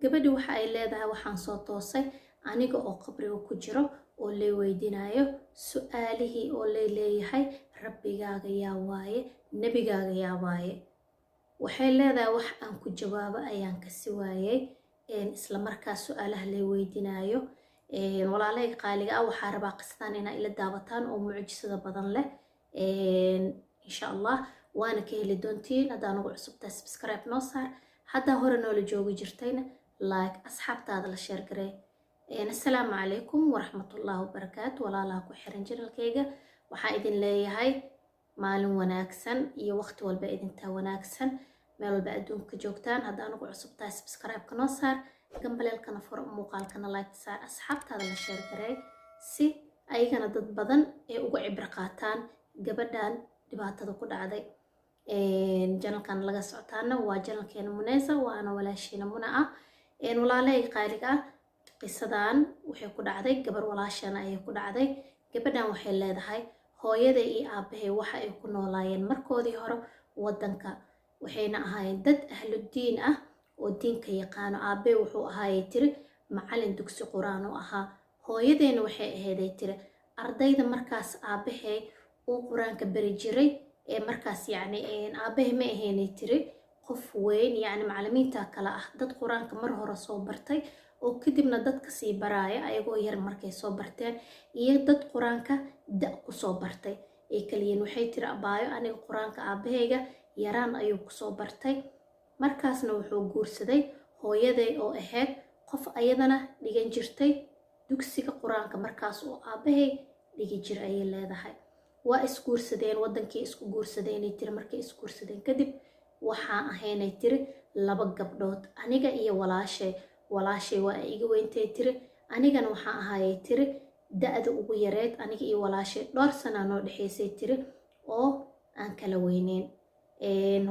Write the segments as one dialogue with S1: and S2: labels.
S1: Gabadhi waxa ay leedahay, waxaan soo toosay aniga oo qabriga ku jiro oo lay weydiinayo su-aalihii oo lay leeyahay, "Rabbigaaga yaa waaye? Nebigaaga yaa waaye?" Waxay leedahay, wax aan ku jawaabo ayaan kasi waayey isla markaas su-aalaha lay weydiinayo. Walaalahayga qaaliga ah, waxaa rabaa qisadan inaa ila daawataan oo mucjisada badan leh, insha Allah waana ka heli doontiin. Haddaa nagu cusubtahay, subscribe noo saar. Haddaa hore noola joogi jirtayna, like, asxaabtaada la share garee. Assalaamu calaykum waraxmatullaahi wabarakaatu. Walaalaha ku xiran channelkayga, waxaa idin leeyahay maalin wanaagsan iyo waqti walba idintaa wanaagsan, meel walba adduunka ka joogtaan. Haddaa nagu cusub tahay, subscribe-ka noo saar, gambaleelkana furo, muuqaalkana like saar, asxaabtaada la share garee, si ayagana dad badan ay uga cibro qaataan gabadhan dhibaatada ku dhacday. Channelkan laga socotaana waa channelkeena Muneysa, waana walaashiina Muna ah. Walaalahayga qaaliga ah, qisadan waxay ku dhacday gabar walaashana ayay ku dhacday. Gabadhan waxay leedahay, hooyaday iyo aabahay waxa ay ku noolaayeen markoodii hore waddanka, waxayna ahaayeen dad ahludiin ah oo diinka yaqaano. Aabbe wuxuu ahaayay tiri macalin dugsi qur-aan u ahaa. Hooyadeena waxay ahayday tiri ardayda markaas aabbahay uu qur-aanka bari jiray. Ee markaas yacni aabbahay ma ahaynay tiri qof weyn, yacni macalimiinta kale ah, dad qur-aanka mar hore soo bartay oo kadibna dadka sii baraaya ayagoo yar markay soo barteen, iyo dad qur-aanka da' kusoo bartay ay kaliyiin. Waxay tiri abaayo, aniga qur-aanka aabahayga yaraan ayuu kusoo bartay. Markaasna wuxuu guursaday hooyaday oo ahayd qof ayadana dhigan jirtay dugsiga qur-aanka markaas oo aabahay dhigi jira, ayay leedahay. Waa isguursadeen, wadankii isku guursadeenay tiri. Markay isguursadeen kadib, waxaa ahaynay tiri laba gabdhood, aniga iyo walaashay. Walaashay waa ay iga weyntay tiri, anigana waxaa ahaayay tiri da-da ugu yareed. Aniga iyo walaashay dhowr sanaa noo dhexaysay tiri oo aan kala weyneyn.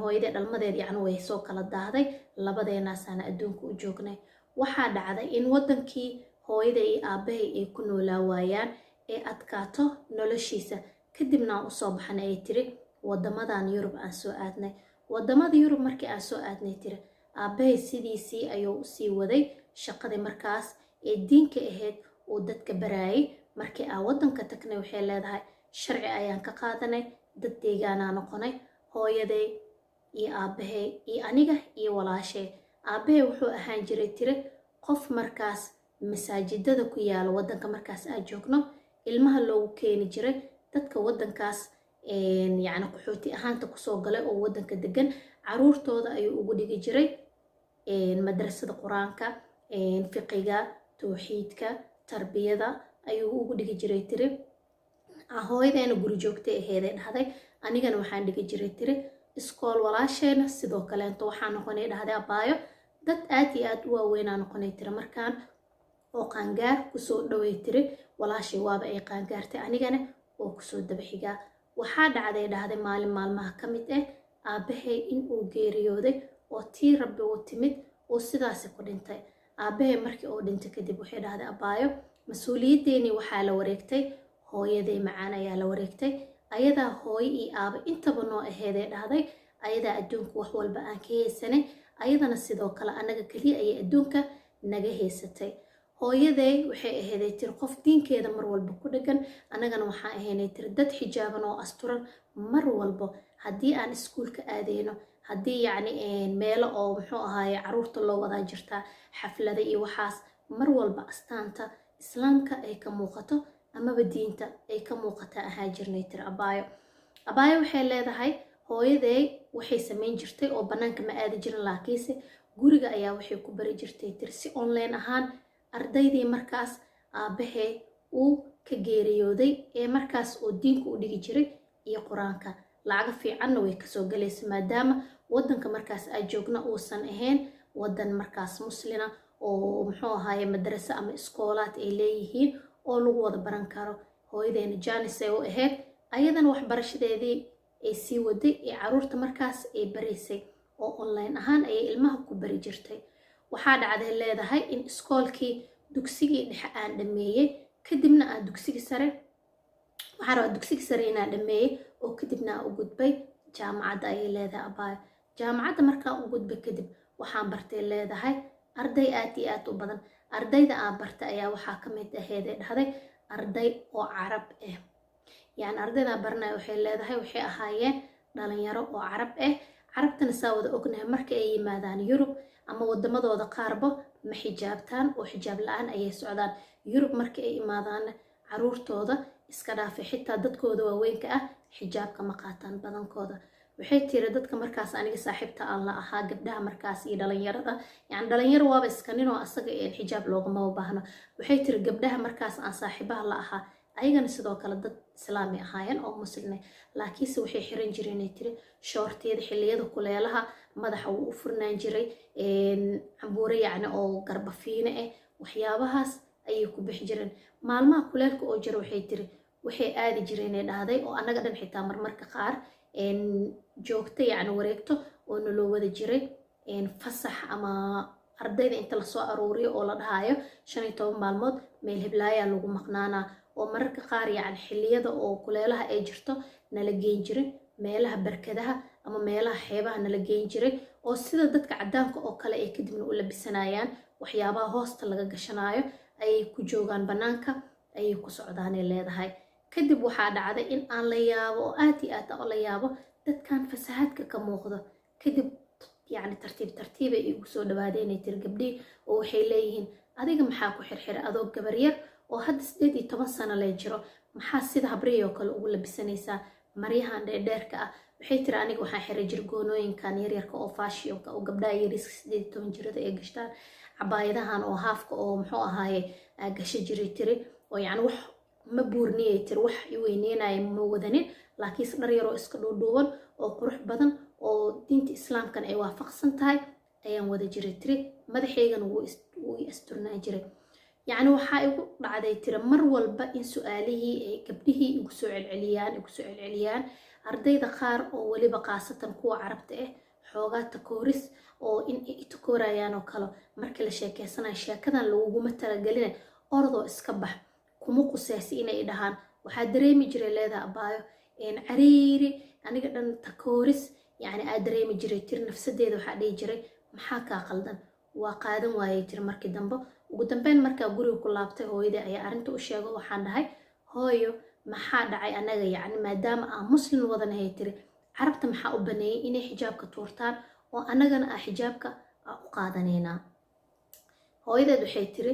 S1: Hooyadee dhalmadeed yacni way soo kala daahday, labadeenaasaana adduunka u joognay. Waxaa dhacday in waddankii hooyada iyo aabbahay ay ku noolaa waayaan ee adkaato noloshiisa. Kadibna aan usoo baxnay, ay tiri, waddamadan Yurub aan soo aadnay. Waddamada Yurub markii aan soo aadnay tiri, aabbahay sidiisii ayuu usii waday shaqadii markaas ee diinka ahayd uu dadka baraayay. Markii aan waddanka tagnay, waxay leedahay, sharci ayaan ka qaadanay, dad deegaanaa noqonay, hooyaday iyo aabbahay iyo aniga iyo walaashay. Aabbahay wuxuu ahaan jiray tiri qof markaas masaajidada ku yaalo waddanka markaas aan joogno ilmaha loogu keeni jiray dadka waddankaas, yacni qaxooti ahaanta kusoo galay oo waddanka degan, caruurtooda ayuu ugu dhigi jiray madrasada qur-aanka, fiqiga, towxiidka, tarbiyada ayuu ugu dhigi jiray tiri. Hooyadeena guri joogtay aheeday dhahday, anigana waxaan dhigi jiray tiri iskool, walaasheena sidoo kaleento. Waxaa noqonay dhahday abaayo dad aad iyo aad u waaweynaa noqonay tiri markaan oo qaangaar kusoo dhoway tiri. Walaashay waaba ay qaangaartay, anigana oo kusoo daba xigaa. Waxaa dhacday dhahday maalin maalmaha ka mid ah aabbahay in uu geeriyooday oo tii Rabbi uu timid oo sidaasi ku dhintay. Aabbahay markii uu dhintay kadib, waxay dhahday abaayo, mas-uuliyaddeennii waxaa la wareegtay hooyaday macaan ayaa la wareegtay. Ayadaa hooyo iyo aaba intaba noo aheeday dhahday. Ayadaa adduunka wax walba aan ka haysanay, ayadana sidoo kale annaga keliya ayay adduunka naga haysatay. Hooyaday waxay aheeday tiri qof diinkeeda mar walba ku dhagan, annagana waxaan ahaynay tiri dad xijaaban oo asturan mar walbo. Haddii aan iskuulka aadeyno, haddii yacni meelo oo muxuu ahaaye caruurta loo wadaa jirtaa, xaflada iyo waxaas, mar walba astaanta Islaamka ay ka muuqato amaba diinta ay ka muuqata ahaa jirnay tiri abaayo. Abaayo waxay leedahay, hooyaday waxay samayn jirtay oo bannaanka ma aadi jirin, laakiinse guriga ayaa waxay ku bari jirtay tiri si online ahaan ardaydii markaas aabbahay uu ka geeriyooday ee markaas oo diinka u dhigi jiray iyo qur-aanka. Lacago fiicanna way kasoo galaysa, maadaama waddanka markaas aa joogna uusan ahayn waddan markaas muslina oo muxuu ahaaye madraso ama iskoolaad ay leeyihiin oo lagu wada baran karo. Hooyadeena chance ay u ahayd, ayadana waxbarashadeedii ay sii waday ee caruurta markaas ay baraysay oo online ahaan ayay ilmaha ku bari jirtay. Waxaa dhacday leedahay in iskoolkii dugsigii dhexe aan dhameeyey, kadibna aan dugsigii sare, waxaan rabaa dugsigii sare inaan dhameeyey oo kadibna aan u gudbay jaamacadda, ayay leedahay abaayo. Jaamacadda markaan u gudbay kadib, waxaan bartay leedahay Arday aad iyo aad u badan. Ardayda aan bartay ayaa waxaa ka mid aheyd, ay dhahday, arday oo Carab ah. Yacni ardayda aan baranaya, waxay leedahay, waxay ahaayeen dhalinyaro oo Carab ah. Carabtana saa wada ognahay, marka ay yimaadaan Yurub ama wadamadooda qaarba, ma xijaabtaan oo xijaab la-aan ayay socdaan. Yurub marka ay imaadaanna, caruurtooda iska dhaafay, xitaa dadkooda waaweynka ah xijaabka ma qaataan badankooda. Waxay tiri, dadka markaas aniga saaxiibta aan la ahaa, gabdhaha markaas iyo dhalinyarada, yani dhalinyaro waaba iska ninoo asaga xijaab loogama baahno. Waxay tiri, gabdhaha markaas aan saaxiibaha la ahaa, ayagana sidoo kale dad Islaami ahaayeen oo Muslimne, laakiinse waxay xiran jireen, ay tiri, shoortiyada xilliyada kuleelaha. Madaxa wuu u furnaan jiray, cambuure yacni oo garbafiine ah, waxyaabahaas ayay ku bixi jireen maalmaha kuleelka oo jira. Waxay tiri, waxay aadi jireen, ay dhahday, oo annaga dhan xitaa marmarka qaar joogto, yacni wareegto oo naloo wada jiray fasax ama ardayda inta lasoo aruuriyo oo la dhahayo 15 maalmood meel heblaayaa lagu maqnaanaa, oo mararka qaar yacni xilliyada oo kuleelaha ay jirto nala geyn jiray meelaha barkadaha ama meelaha xeebaha nala geyn jiray, oo sida dadka caddaanka oo kale ay kadibna u labisanayaan, waxyaabaha hoosta laga gashanaayo ayay ku joogaan, bannaanka ayay ku socdaanay leedahay. Kadib waxaa dhacday in aan la yaabo oo aad iyo aad aan la yaabo dadkan fasahaadka ka muuqdo. Kadib yacni tartiib tartiibay igu soo dhawaadeenay tiri gabdhihii, oo waxay leeyihiin, "Adiga maxaa ku xirxiray adoo gabar yar oo hadda 18 sano lay jiro? Maxaa sida habrihii oo kale ugu labisanaysaa maryahan dheerdheerka ah?" Waxay tiri, aniga waxaan xiray jir goonooyinkan yaryarka oo fashionka oo gabdhaha yariiska 18 jirada ay gashtaan, cabaayadahan oo haafka oo muxuu ahaaye gasha jiray, tiri, oo yacni wax ma buurniyay, tiri, wax i weyneynaya ma wadanin, laakiinse dhar yaroo iska dhuudhuuban oo qurux badan oo diinta Islaamkan ay waafaqsan tahay ayaan wada jiray, tiri. Madaxaygana wuu i asturnaan jiray. Yacni waxaa igu dhacday, tiri, mar walba in su-aalihii ay gabdhihii igu soo celceliyaan, igu soo celceliyaan. Ardayda qaar oo weliba khaasatan kuwa Carabta ah, xoogaa takooris oo in ay i takoorayaan oo kale markii la sheekeysanayo, "Sheekadan laguguma talagelina, ordoo iska bax, kuma quseysi," inay dhahaan waxaa dareemi jiray, leedaha abaayo, cariiri aniga dhan, takooris yacni aa dareemi jiray, tiri. Nafsadeeda waxaa dhihi jiray, "Maxaa kaa qaldan?" Waa qaadan waayay, tiri. Markii dambe, ugu dambeyn, markaa guriga ku laabtay, hooyadii ayaa arrinta u sheego. Waxaan dhahay, "Hooyo, maxaa dhacay? Anaga yacni maadaama aan Muslim wadanahay," tiri, "Carabta maxaa u baneeyay inay xijaabka tuurtaan oo annagana aa xijaabka aa u qaadanaynaa?" Hooyadeed waxay tiri,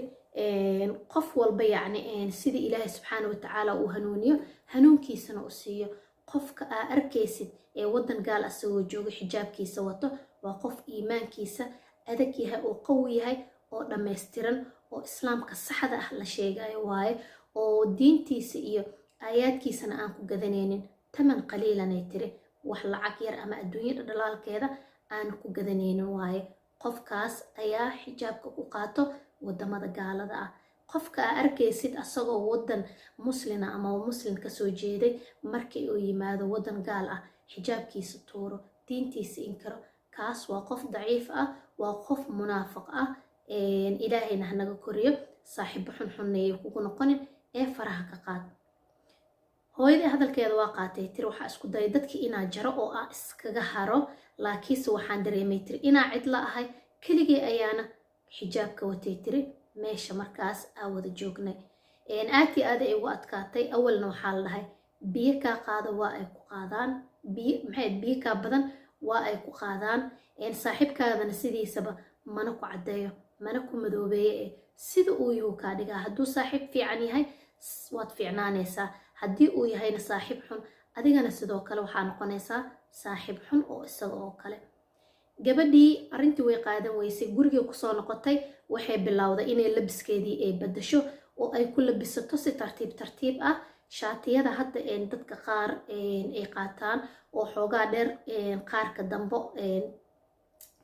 S1: qof walba yacni sidii Ilaahay subxaana watacaala uu hanuuniyo, hanuunkiisana u siiyo. Qofka aa arkaysid ee waddan gaal asagoo jooga xijaabkiisa wato waa qof iimaankiisa adag yahay oo qawi yahay oo dhammaystiran oo Islaamka saxda ah la sheegayo waaye, oo diintiisa iyo aayaadkiisana aan ku gadanaynin taman qaliilanay, tiri, wax lacag yar ama adduunya dhadhalaalkeeda aan ku gadanaynin waaye. Qofkaas ayaa xijaabka ku qaato wadamada gaalada ah. Qofka aa arkaysid asagoo wadan Muslina ama Muslim kasoo jeeday, markii uu yimaado wadan gaal ah xijaabkiisa tuuro, diintiisa inkaro, kaas waa qof daciif ah, waa qof munaafiq ah. Ilaahayna hanaga koriyo. Saaxiibo xunxunneeyay kugu noqonin ee faraha ka qaad." Hooyadii hadalkeeda waa qaatay, tiri. Waxaa isku dayay dadkii inaa jaro oo ah iskaga haro, laakiinse waxaan dareemay, tiri, inaa cidla ahay. Keligay ayaana xijaabka watay, tiri, meesha markaas aa wada joognay. Aad iyo aad ay ugu adkaatay. Awalna waxaa la dhahay, biyo kaa qaada waa ay ku qaadaan, biyo maxay, biyo kaa badan waa ay ku qaadaan. Saaxiibkaadana sidiisaba mana ku caddeeyo mana ku madoobeeye, eh sida uu yuhu kaa dhigaa. Hadduu saaxiib fiican yahay, waad fiicnaanaysaa. Haddii uu yahayna saaxiib xun, adigana sidoo kale waxaa noqonaysaa saaxiib xun oo isaga oo kale. Gabadhii arrintii way qaadan weysay. Gurigii kusoo noqotay, waxay bilowday inay labiskeedii ay badasho oo ay ku labisato si tartiib tartiib ah. Shaatiyada hadda dadka qaar ay qaataan oo xoogaa dheer, qaarka dambe,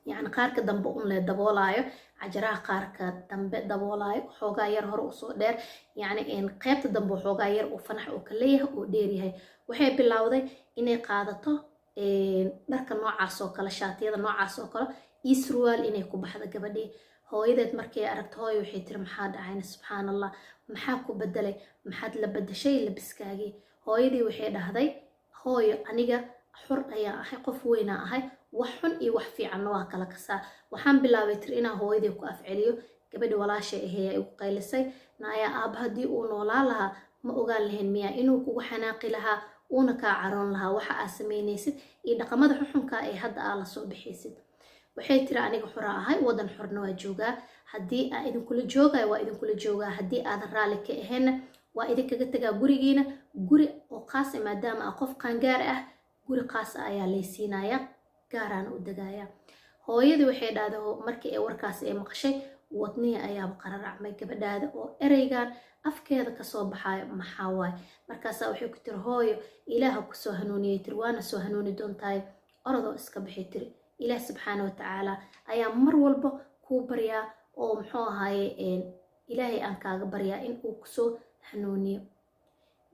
S1: yacni qaarka dambe un le daboolaayo, cajaraha qaarka dambe daboolaayo, xoogaa yar hore usoo dheer, yacni qaybta dambe xoogaa yar uu fanax oo ka leeyahay oo dheer yahay, waxay bilowday inay qaadato dharka noocaas oo kale, shaatiyada noocaas oo kale iyo surwaal inay ku baxdo. Gabadhii hooyadeed markay aragto, hooyo waxay tiri, "Maxaa dhacayna? Subxaan Allah, maxaa ku bedelay? Maxaad la bedeshay labiskaagii?" Hooyadii waxay dhahday, "Hooyo, aniga xur ayaa ahay, qof weynaa ahay, Wax xun iyo wax fiicanna waa kala kasaa. Waxaan bilaabay, tiri, inaan hooyadii ku afceliyo. Gabadhi walaashay aheeyaa igu qaylisay: "Naayaa, aaba haddii uu noolaan lahaa, ma ogaan lahayn miyaa inuu kugu xanaaqi lahaa, uuna kaa caroon lahaa waxa aad samaynaysid iyo dhaqamada xuxunka ee hadda aa lasoo bixaysid?" Waxay tiri: "Aniga xuraa ahay, wadan xorna waa joogaa. Haddii aa idinkula joogayo, waa idinkula joogaa. Haddii aadan raalli ka ahaynna, waa idinkaga tagaa gurigiina. Guri oo qaas ah, maadaama ah qof qaangaar ah, guri qaas ah ayaa laysiinaya, gaaraan u degaya." Hooyadii waxay dhahday, markii ay warkaas ay maqashay, wadnihii ayaaba qararacmay gabadhaada oo ereygan afkeeda kasoo baxaayo maxaa waaye? Markaasaa waxay ku tiri: "Hooyo, Ilaaha kusoo hanuuniyey," tiri, "waana soo hanuuni doontahay, orodoo iska bixi," tiri. "Ilaah subxaana watacaala ayaa mar walba kuu baryaa oo muxuu ahaaye, Ilaahay aan kaaga baryaa in uu kusoo hanuuniyo."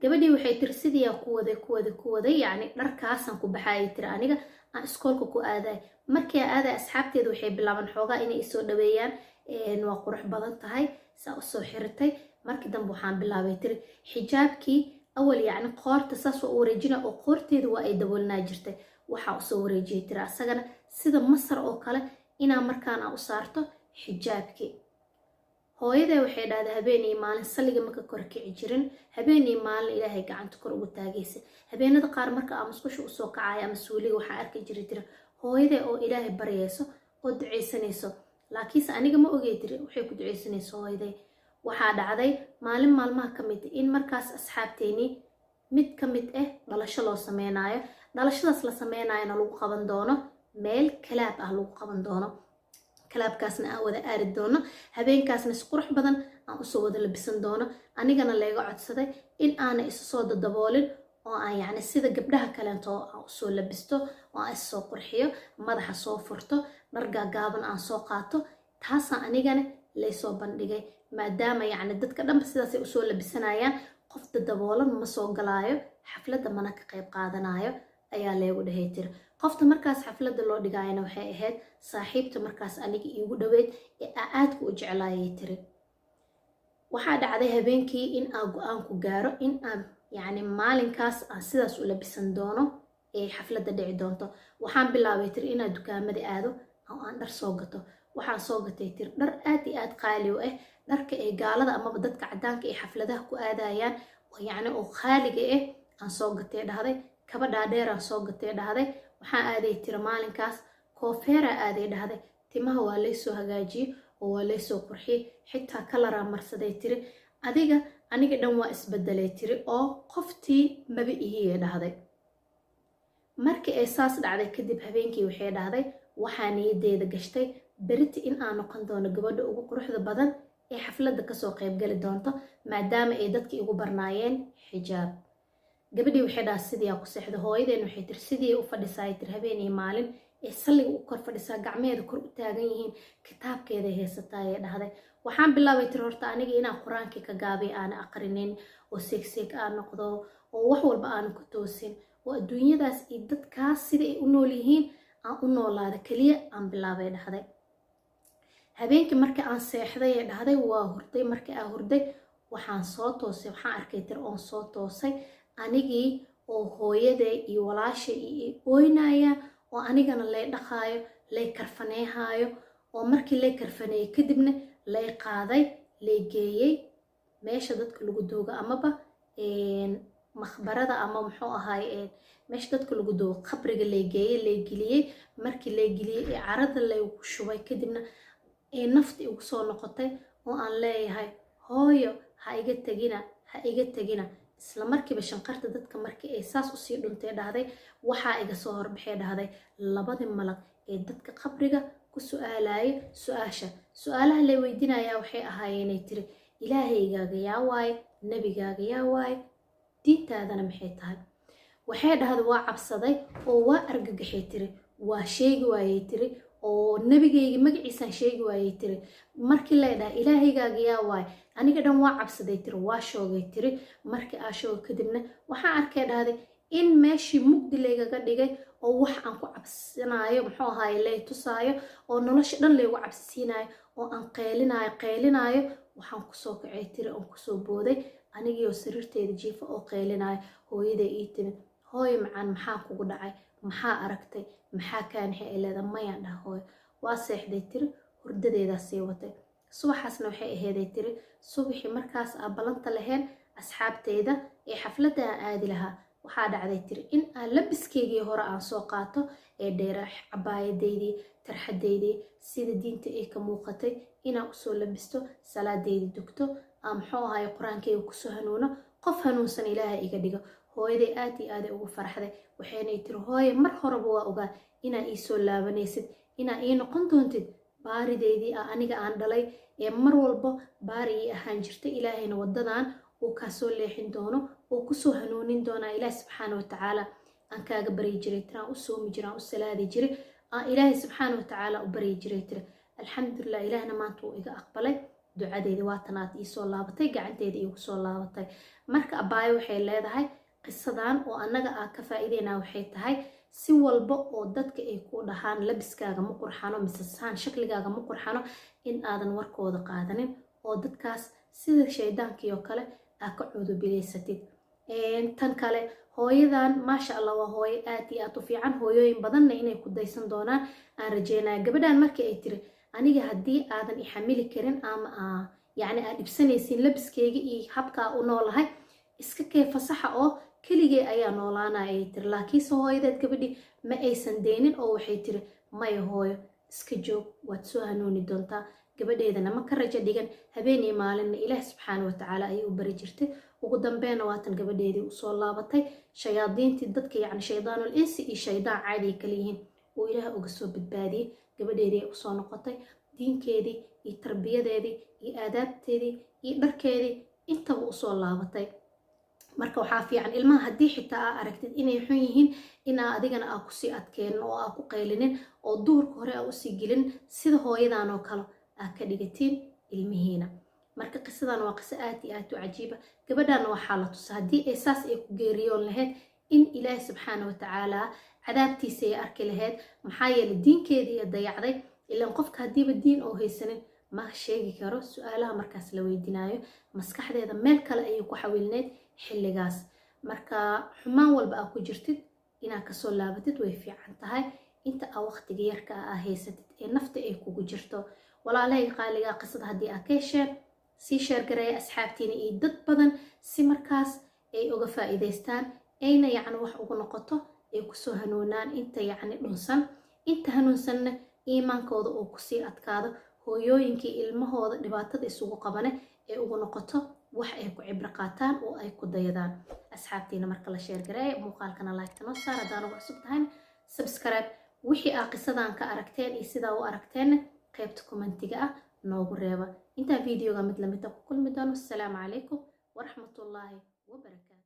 S1: Gabadhii waxay tiri: "Sidiiyaa ku waday, ku waday, ku waday. Yacni dharkaasaan ku baxaayay," tiri, "aniga aan iskoolka ku aaday. Markii aan aaday, asxaabteeda waxay bilaabaan xoogaa inay isoo dhaweeyaan: 'Waa qurux badan tahay, saa usoo xiratay.' Markii dambe waxaan bilaabay," tiri, "xijaabkii awal yacni qoorta saas waa u wareejina oo qoorteeda waa ay daboolnaa jirtay, waxaa usoo wareejiyay," tiri, "asagana sida masar oo kale inaa markaan aa u saarto xijaabkii." Hooyaday waxay dhahday: "Habeen iyo maalin salliga maka kor kici jirin. Habeen iyo maalin Ilaahay gacanta kor ugu taagaysa. Habeenada qaar marka aa musqusha usoo kacaya ama suuliga, waxaa arki jiray," tiri, "hooyaday oo Ilaahay baryayso oo ducaysanayso. Laakiinse aniga ma ogey," tiri, "waxay ku ducaysanayso hooyaday." Waxaa dhacday maalin maalmaha ka mid in markaas asxaabteynii mid ka mid ah dhalasho loo sameynaayo. Dhalashadaas la sameynayona lagu qaban doono meel club ah lagu qaban doono. Clubkaasna aan wada aari doono. Habeenkaasna si qurux badan aan usoo wada labisan doono. Anigana layga codsaday in aana isu soo dadaboolin oo aan yacni sida gabdhaha kaleento aan usoo labisto oo aan issoo qurxiyo, madaxa soo furto, dhar gaagaaban aan soo qaato. Taasaa anigana laysoo bandhigay, maadaama yacni dadka dhanba sidaasay usoo labisanayaan. Qof dadaboolan ma soo galaayo xafladda, mana ka qayb qaadanayo ayaa leegu dhahay," tiri. "Qofta markaas xafladda loo dhigaayana waxay ahayd saaxiibta markaas aniga iigu dhoweyd ee aa aadka u jeclaayay," tiri. "Waxaa dhacday habeenkii in aan go-aan ku gaaro in aan yacni maalinkaas aan sidaas u labisan doono ee xafladda dhici doonto. Waxaan bilaabay," tiri, "inaan dukaamada aado oo aan dhar soo gato. Waxaan soo gatay," tiri, "dhar aad iyo aad qaali u ah, dharka ay gaalada amaba dadka caddaanka ay xafladaha ku aadayaan oo yacni oo qaaliga ah aan soo gatay," dhahday. "Kaba dhaadheer aan soo gatay," dhahday. "Waxaan aaday," tiri, "maalinkaas koofeeraa aaday," dhahday. "Timaha waa laysoo hagaajiyey oo waa laysoo qurxiyey, xitaa coloraa marsaday," tiri. "Adiga aniga dhan waa isbedelay," tiri, "oo qoftii maba ihiyay," dhahday. Markii ay saas dhacday kadib, habeenkii waxay dhahday: "Waxaa niyadeeda gashtay beriti in aan noqon doono gabadha ugu quruxda badan ee xafladda kasoo qaybgali doonto, maadaama ay dadka igu barnaayeen xijaab." Gabadhii waxay dhaha: "Sidii aa ku seexda. Hooyadeen waxay tiri sidii u fadhisaa," tiri, "habeen iyo maalin ee salliga u kor fadhisaa, gacmeheeda kor u taagan yihiin, kitaabkeeday haysataa," ayay dhahday. "Waxaan bilaabay," tiri, "horta aniga inaan Qur-aankii ka gaabay, aana aqrinin oo seegseeg aan noqdo oo wax walba aanan ku toosin oo adduunyadaas iyo dadkaas sida ay u nool yihiin aan u noolaada keliya aan bilaabay," dhahday. "Habeenkii markii aan seexday," ee dhahday, "waa hurday. Markii aan hurday, waxaan soo toosay, waxaan arkay," tiri, "oon soo toosay anigii oo hooyaday iyo walaashay iyo ooynayaan oo anigana lay dhaqaayo, lay karfaneehaayo, oo markii lay karfaneeyey kadibna lay qaaday, lay geeyey meesha dadka lagu duugo amaba makhbarada ama muxuu ahaay meesha dadka lagu duugo, qabriga lay geeyey, lay geliyey. Markii lay geliyey ee carada laygu shubay kadibna ee nafta igu soo noqotay oo aan leeyahay: Hooyo, ha iga tegina, ha iga tegina. Isla markiiba shanqarta dadka markii ay saas usii dhuntay," dhahday, "waxaa iga soo horbaxay," dhahday, "labadii malag ee dadka qabriga ku su-aalayay su-aasha. Su-aalaha lay weydiinayaa waxay ahaayeenay," tiri, "Ilaahaygaaga yaa waaye? Nebigaaga yaa waaye? Diintaadana maxay tahay?" Waxay dhahday: 'Waa cabsaday oo waa argagaxay," tiri. 'Waa sheegi waayey," tiri, 'oo nebigayga magaciisaan sheegi waayey," tiri. 'Markii lay dhahay: Ilaahaygaaga yaa waaye, aniga dhan waa cabsaday," tiri, 'waa shoogay," tiri. 'Markii aa shooga kadibna waxaan arkay," dhahday, "in meeshii mugdi laygaga dhigay oo wax aan ku cabsanaayo muxuu ahaaye lay tusaayo oo nolosha dhan laygu cabsisiinayo oo aan qaylinaayo, qaylinaayo. Waxaan kusoo kacay," tiri, "oon kusoo booday anigiioo sariirteeda jiifa oo qaylinaayo. Hooyaday ii timid: Hooyo macaan, maxaa kugu dhacay?" Maxaa aragtay? Maxaa kaanixi ay leedahay? Mayaan dhaha hooyo. Waa seexday tiri, hurdadeedaa sii watay. Subaxaasna waxay aheeday tiri subaxii markaas aa ballanta lahayn asxaabteyda ee xafladda aan aadi lahaa. Waxaa dhacday tiri in aan labiskeygii hore aan soo qaato ee dheera, cabaayadaydii, tarxadaydii, sida diinta ay ka muuqatay inaan usoo labisto, salaadeydii dugto, aan muxuu ahaay Qur-aankayga kusoo hanuuno, qof hanuunsan Ilaaha iga dhigo. Hooyaday aad iyo aaday ugu farxday, waxayna tiri: "Hooye, mar horeba waa ogaa inaa iisoo laabanaysid, inaa ii noqon doontid baarideydii ah aniga aan dhalay ee mar walba baari ii ahaan jirtay. Ilaahayna wadadan uu kaa soo leexin doono oo kusoo hanuunin doonaa. Ilaah subxaana watacaala aan kaaga baryi jiray tiri, aan u soomi jiray, aan u salaadi jiray, aan Ilaahay subxaana watacaala u baryi jiray," tiri. "Alxamdulilah, Ilaahna maanta wuu iga aqbalay ducadeydii, waatan aad iisoo laabatay, gacanteeda iigu soo laabatay." Marka abaayo waxay leedahay qisadan oo annaga aan ka faa'iideynaa waxay tahay: si walba oo dadka ay ku dhahaan labiskaaga ma qurxano mise saan shakligaaga ma qurxano, in aadan warkooda qaadanin oo dadkaas sida shaydaankii oo kale aa ka cuudubilaysatid. Tan kale, hooyadan maasha Allah waa hooyo aad iyo aad u fiican, hooyooyin badanna inay ku daysan doonaan aan rajeynaya. Gabadhan markii ay tiri: "Aniga haddii aadan i xamili karin ama yacni aad dhibsanaysiin labiskeyga iyo habkaa u noolahay, iska kee fasaxa oo keligee ayaa noolaanaya," ay tiri. Laakiinse hooyadeed gabadhii ma aysan deynin oo waxay tiri: "Maya hooyo, iska joog, waad soo hanuuni doontaa." Gabadheedana ma ka rajo dhigan, habeen iyo maalinna Ilaah subxaana watacaala ayay u bari jirtay. Ugu dambeynna waatan gabadheedii usoo laabatay. Shayaadiintii dadka, yacni shaydaanul insi iyo shaydaan caadiay kala yihiin, uu Ilaah uga soo badbaadiyey. Gabadheedii ay usoo noqotay, diinkeedii iyo tarbiyadeedii iyo aadaabteedii iyo dharkeedii intaba usoo laabatay. Marka waxaa fiican ilmaha haddii xitaa aa aragtid inay xun yihiin, inaa adigana aa kusii adkeenin oo aa ku qaylinin oo duhurka hore aa usii gelin, sida hooyadan oo kale aa ka dhigatiin ilmihiina. Marka qisadan waa qiso aad iyo aad u cajiiba. Gabadhanna waxaa la tusa haddii ay saas ay ku geeriyoon lahayd in Ilaahi subxaana watacaala cadaabtiisa ay arki lahayd, maxaa yeelay diinkeedii ay dayacday. Ilaan qofka haddiiba diin oo haysanin ma sheegi karo su-aalaha markaas la weydiinayo, maskaxdeeda meel kale ayay ku xawilneyd xilligaas. Marka xumaan walba aa ku jirtid inaad kasoo laabatid way fiican tahay inta aa waqtiga yarka ah aa haysatid ee nafta ay kugu jirto. Walaalahay qaaligaa, qisada haddii aa ka hesheen, sii share gareeya asxaabtiina iyo dad badan si markaas ay uga faa'iidaystaan, ayna yacni wax ugu noqoto, ay kusoo hanuunaan inta yacni dhunsan, inta hanuunsanna iimaankooda uu kusii adkaado, hooyooyinkii ilmahooda dhibaatada isugu qabane ay ugu noqoto wax ay ku cibro qaataan oo ay ku dayadaan. Asxaabtiina marka la share gareeya, muuqaalkana like noo saar, haddaan ugu cusub tahayna subscribe. Wixii aa qisadan ka aragteen iyo sidaa u aragteenna qaybta commentiga ah noogu reeba. Intaa videoga mid lamida ku kulmi doono, asalaamu calaykum waraxmatullaahi wabarakaatu.